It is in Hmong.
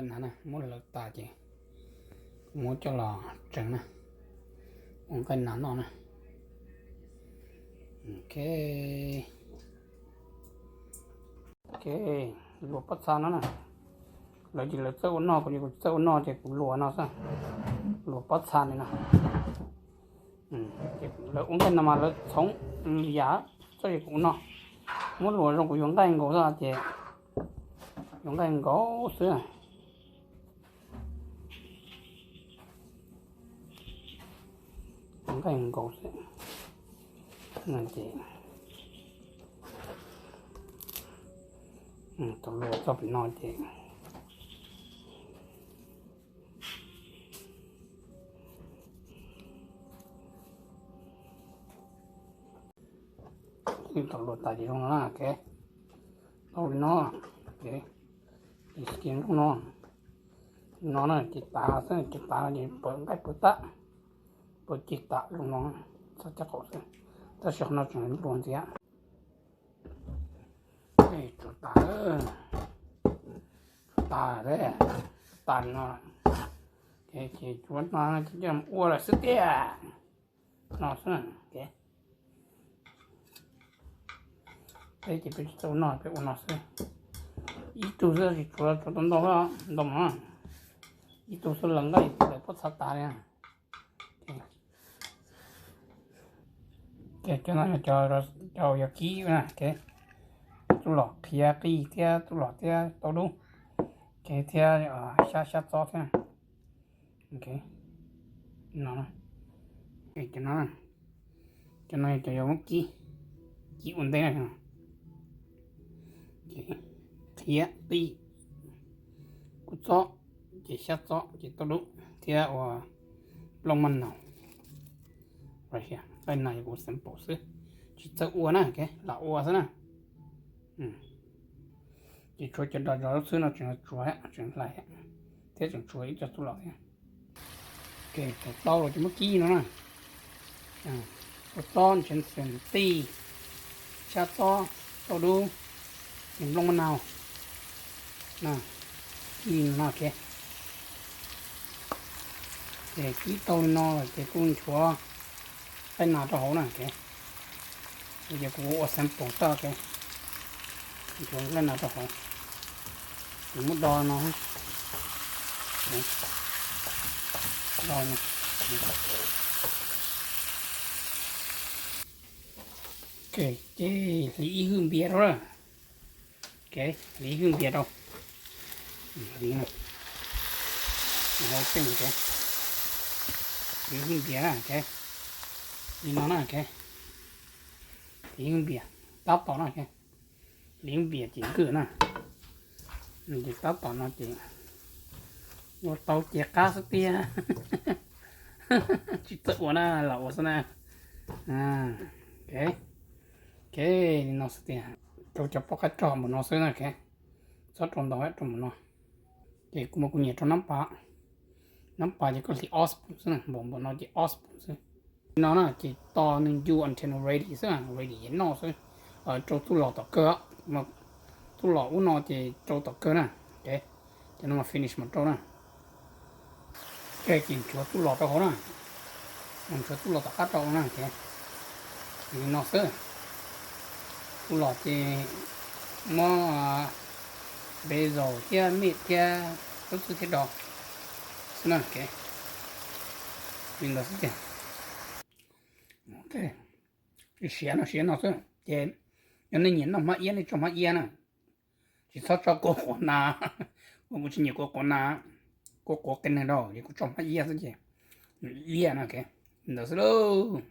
Nas na, muab lawv tas ces muab coj los tseev na, ua nqaij nas noj na. Ok, ok, luas pob txha no na. Lawv ces lawv txawj ua noj, kuv ces kuv tsis txawj ua noj ces kuv luas no xwb, luas pob txha li no. Lawv ua nqaij no mas lawv txhoov li yam, txawj kuv ua noj. Muab luas zoo kuv yuav nqaij nkaus xwb ces yuav nqaij nkaus xwb. Nqaij nkaus xwb. Ces thaum luas txog pem no ces thaum luas tas ces zoo no, ok, tau li no, ok, ces no, no na ces tas xwb, ces tas ces pawv nqaij pawv tab, pawv ces tas zoo no, txhob coj qaum xwb, tab sis qhov no tseem luas ntxiv. Tsuav tas, tsuav tas, tas li no, ces tsuav no ces coj mus ua lawm xwb tiag. No xwb, peb ces peb tsis txawj ua no, peb ua no xwb. Ib tug xwb tsis tsuav, tsuav tau ntau, ntau mas, ib tug xwb lawv nqaij lawv pob txha tas li. Cov no cov yog kib na, tub los qhiav qij thiab tub los thiab tau dub, thiab xyab xyab txob thiab. No, cov no, cov no cov yog muab kib, kib ua ntej na. Qhiav qij, kua txob, ces xyab txob ces tau dub thiab ua nplooj maj naus. Nqaij no yog kuv sample xwb, tsis txawj ua na, lam ua xwb na. Ces tshuav cov dos zos lub xwb no tseem tsuav, tseem hlais thiab tseem tshuav ib co tub los thiab. Tau los ces muab kib no na. Kua txob, ntsev xees, qij, xyab txob, tau dub, ces nplooj maj naus. Kib no, ok. Ces kib tau li no lawm ces kuj nchuav nqaij nas rau hauv na, ok. Ces kuv ua sample xwb, ok. Nchuav nqaij nas rau hauv. Kuv muab do no, do no. Ok, ces hliv ib hwj npias rau lawm. Ok, hliv ib hwj npias rau. Hliv no, hliv ib hwj npias na, ok. Li no na, ok. Hliv ib hwj npias, tab tom no, ok. Hliv ib hwj npias ces kwj na. Ces tab tom no ces ua tau ces qab xwb tiag. Tsis txawj ua na, lam ua xwb na. Ok, ok, li no xwb tiag. Rau cov poj qaib rog npaum no xwb na, ok. Txhob rau ntau, rau npaum no. Ces kuv muab kuv nyiam rau nab pas, nab pas ces koj hliv ob spoon xwb na, npaum npaum no ces ob spoon xwb. Li no na ces tos nws ncu until nws ready xwb, ready ces noj xwb. Rau tub los tom kawg, tub los ub no ces rau tom kawg na. Ces no mas finish mas rau na. Ok, ces nchuav tub los rau hauv na. Nchuav tub los tom qab rau na, ok. Li no xwb. Tub los ces muab basil thiab mint thiab lub txwb thiab do xwb na, ok. Li ntawd xwb tiag. Siav no, siav no xwb ces yog nej nyiam noj hmab iab nej tso hmab iab na. Tsis txhob tso kua quav nas, kuv tsis nyiam kua quav nas, kua quav qias neeg rau, ces kuv tso hmab iab xwb ces nws liaj no, ok. Li ntawd xwb lauj.